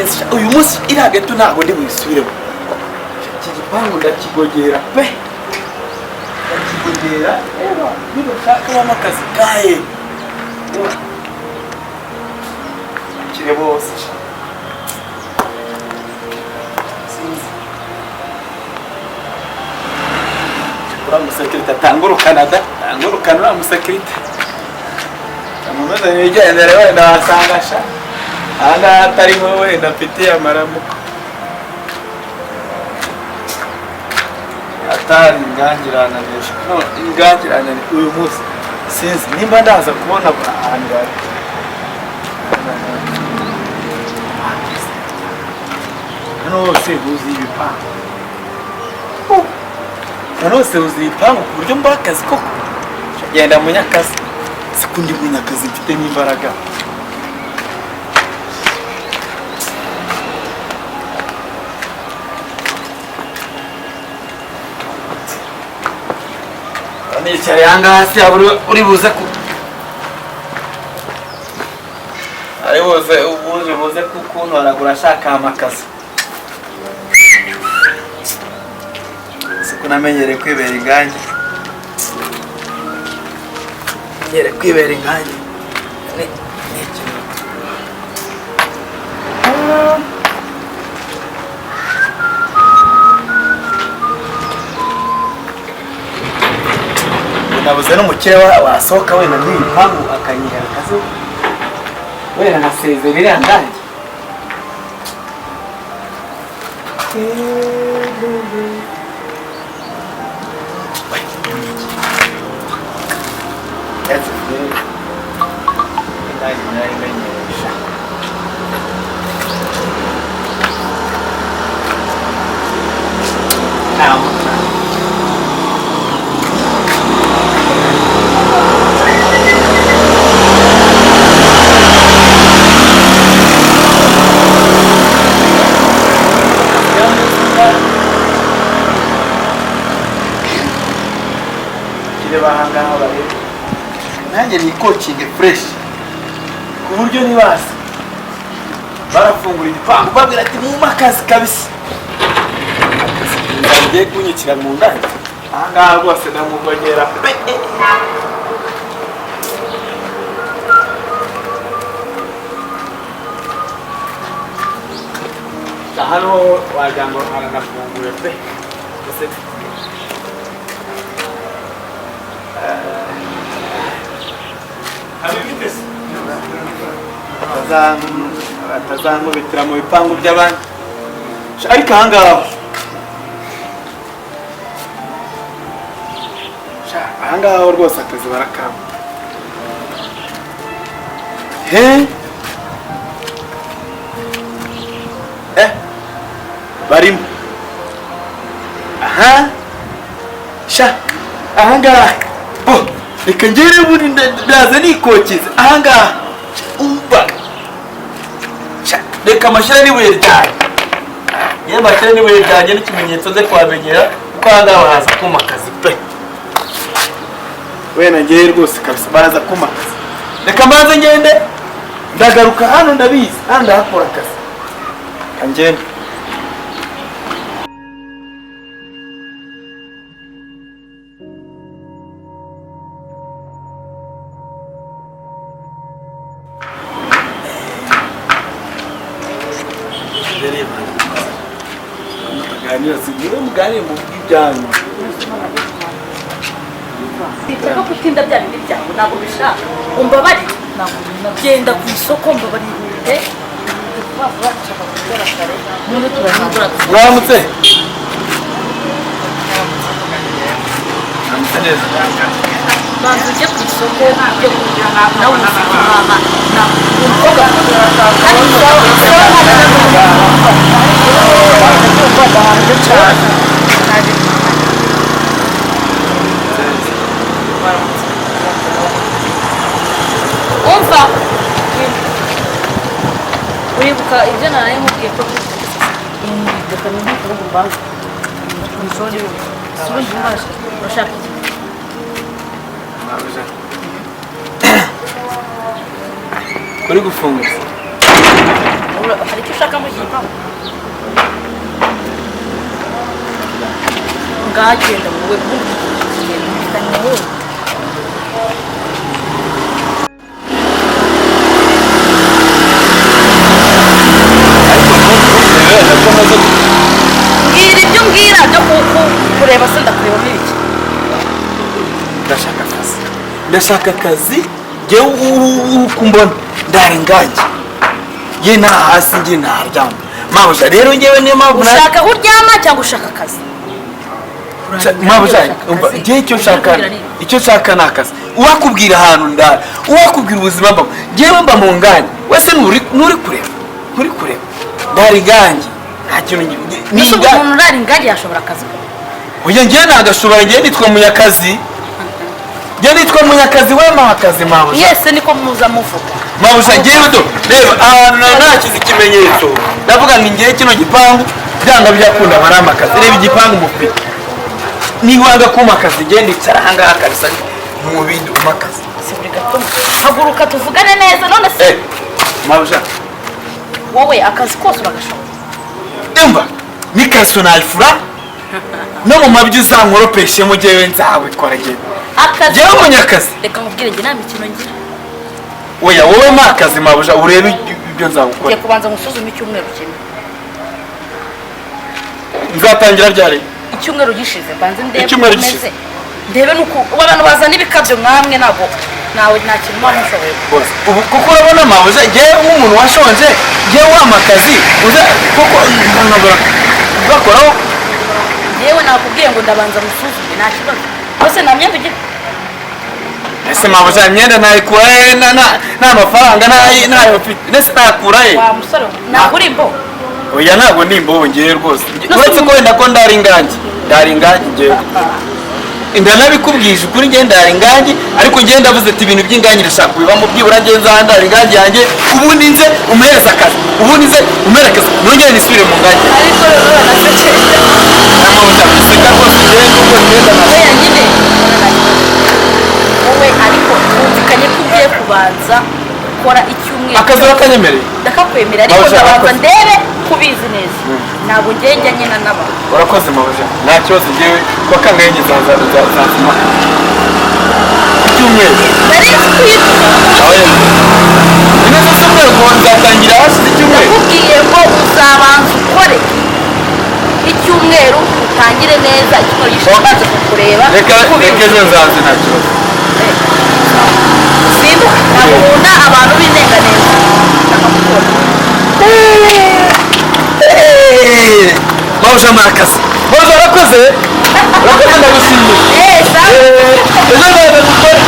Sinzi sha, uyu munsi iriya geto ntabwo ndi buyisubiremo. Iki gipangu ndakigogera pe, ndakigogera. Reba nibashaka bampa akazi kahe kire bose sha. Sinzi uriya musekirite atangurukana da, atangurukana uriya musekirite amumaze nigendere, wenda wasanga sha aha ngaha atari nko wenda mfitiye amaramuko atari ingangiranganisha no ingangiranganisha. Uyu munsi sinzi nimba ndaza kubona ahantu bari. Hano hose huzuye ibipangu, hano hose huzuye ibipangu ku buryo mbura akazi koko. Genda munyakazi, siko ndi munyakazi mfite n'imbaraga. Nicaye ahangaha se yaba uri buze ku ari buze ubuze buze kukuntoragura ashaka amakazi. Siko namenyereye kwibera ingange, menyereye kwibera ingange. Ni ikintu. Nabuze n'umukire wasohoka wenda muri iyi mpangu akanyihera akazi, wenda nkasezera iriya ngange. Ingange narayimenyesha. Ntaho. Kireba ahangaha barebe nanjye nikokinge fresh, ku buryo nibaza barafungura igipangu babwira ati mumpe akazi kabisa. Akazi ngiye kunyikira mu ndange ahangaha rwose ndamugogera pe. Hano wagira ngo haranafunguye pe. Ese batazankubitira mu bipangu by'abandi. Sha, ariko ahangaha sha, ahangaha ho rwose akazi barakama he. Barimo aha sha, ahangaha bo reka ngere buri ndaza nikokeza ahangaha umva. Sha, reka amashyira n'ibuye ryanjye, yewe amashyira n'ibuye ryanjye n'ikimenyetso nze kuhamenyera kuko ahangaha baraza kumpa akazi pe. Wenda ngewe rwose kabisa baraza kumpa akazi. Reka mbanze ngende, ndagaruka hano, ndabizi hano ndahakora akazi. Reka ngende. Muganira si muganire mu bw'ibyanyu. Sinshaka gutinda bya bindi byawe, ntabwo mbishaka. Umbabarire, genda ku isoko, mbabarire vuba vuba, nshaka gukora kare none turahindura. Mwaramutse. Mwaramutse neza. Banza ujye ku isoko ujye kugura nawe ufite mama na umukobwa kandi sawa. Umva, uribuka ibyo naraye nkubwiye ko reka nkuvuge mbanza urashaka iki? Kuri gufunga. Hari icyo ushaka muri iki gipangu? Ngagenda wowe, ubundi tugenda mfitanye wowe. Ariko ntumbwire ko maze Mbwira ibyo umbwira byo kureba se, ndakureba muri iki? Ndashaka akazi, ndashaka akazi. Njyewe uko umbona ndara ingange ye, nta hasi njye ntaryama, mabuja. Rero njyewe niyo mpamvu Ushaka aho uryama cyangwa ushaka akazi? Mabuja, umva, njyewe icyo nshaka, icyo nshaka ni akazi. Uwakubwira ahantu ndara, uwakubwira ubuzima mbamo, njyewe mba mu ngange wese. Nturi kureba, nturi kureba, ndara ingange, nta kintu ni Ese ingange. umuntu urara ingagi yashobora akazi? Oya, njyewe nagashobora. Njyewe nitwa Munyakazi, njyewe nitwa Munyakazi. We mpa akazi, mabuja. Mwese niko muza muvuga. Mabuja, njyewe do reba ahantu nari nashyize ikimenyetso, ndavuga ngo ngiye kino gipangu, byanga byakunda barama akazi. Reba igipangu mufite, niba wanga kumpa akazi, njyewe ndicara ahangaha kabisa mu bindi, umpa akazi. Si buri gato, haguruka tuvugane neza none se. Eh, mabuja. Wowe akazi kose uragashobora? Umva, n'ikariso nayifura, no mu mabyi uzankoropeshemo, njyewe nzabikora njyewe. Akazi. Njyewe Munyakazi. Reka nkubwire, njye nta mikino ngira. Oya, wowe mpa akazi, mabuja, urebe ibyo nzagukora. Ngiye kubanza ngusuzume icyumweru kimwe. Nzatangira ryari? Icyumweru gishize, mbanze ndebe Icyumweru uko umeze. gishize. Ndebe nuko ubu abantu bazana ibikabyo mwamwe, ntabwo nawe nta kintu muba mushoboye. Bose ubu kuko urabona, mabuja, njyewe nk'umuntu washonje, njyewe wampa akazi uza kuko nkabura kugakoraho. Yewe, nakubwiye ngo ndabanza musuzume, nta kibazo rwose. Nta myenda ugira? Ese mabuja, imyenda nayikura he? Nta mafaranga ntayo mfite, ndetse nakura he? Wa musore we, ntabwo uri imbobo? Oya, ntabwo ndi imbobo ngewe rwose. No, Uretse ko wenda ko ndari ingange, ndari ingange ngewe, ndanabikubwije ukuri, ngewe ndari ingange. Ariko ngewe ndavuze ati ibintu by'ingange ndashaka kubivamo, byibura ngewe nzaha ndari ingange yanjye, ubundi nze umuhereze akazi, ubundi nze umuhereze akazi, nongere nisubire mu ngange. Ariko rero uranasekeje. Nta guseka rwose, ngewe nubwo ngenda na Oya nyine, wowe ariko twumvikanye ko ugiye kubanza gukora icyumweru. Akazi urakanyemereye? Ndakakwemera, ariko Mabuja, ndabanza urakoze. ndebe ko ubizi neza. Ntabwo ngiye njya nyina n'abantu. Urakoze, mabuja, nta kibazo. Ngewe kuwa kangahe nzazima ku cyumweru? Nari nzi kuyikora. Aho ineza z'umweru ngo nzatangira hashize icyumweru. Ndakubwiye ngo uzabanza ukore icyumweru, utangire neza icyumweru gishize, mbanze kukureba Reka ko ubizi. reka ejo nzaze, nta kibazo. Simbuka, ntabwo nkunda abantu b'indenganeza, ndakakubona. Mabuja, mpa akazi. Mabuja, urakoze, urakoze, ndagushimiye. Eh, sawa. Ejo nzaza gukora.